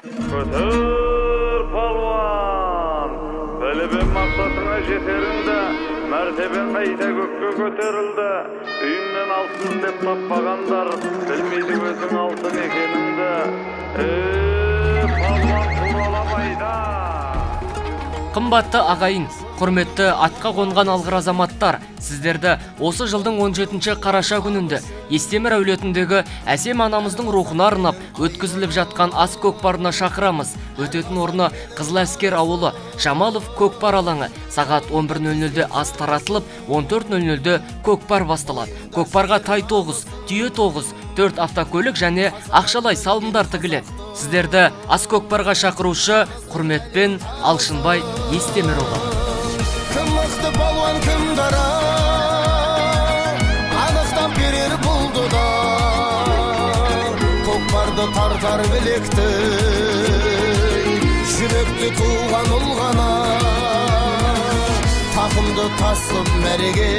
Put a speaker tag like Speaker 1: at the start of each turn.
Speaker 1: Көтер палуан, біліп мақсатыңа жетеріңді, мәртебең қайта көкке көтерілді. Үйіңнен алтын іздеп таппағандар, білмейді өзің алтын екеніңді. Палуан туралап айда.
Speaker 2: Қымбатты ағайын, құрметті атқа қонған алғыр азаматтар, сіздерді осы жылдың 17 қараша күнінде Естемір әулетіндегі әсем анамыздың рухына арнап өткізіліп жатқан ас көкпарына шақырамыз. Өтетін орны Қызыл Әскер ауылы, Жамалов көкпар алаңы. Сағат 11:00-де ас таратылып, 14:00-де көкпар басталады. Көкпарға тай 9, түйе 9, 4 автокөлік және ақшалай салымдар тігіледі. Сіздерді ас көкпарға шақырушы құрметпен Алшынбай Естемірұлы.
Speaker 3: Кім мықты палуан, кім дара, анықтап берер бұл дода. Көкпарды тартар білекті, жүректе туған ұл ғана. Тақымды тасып мәреге,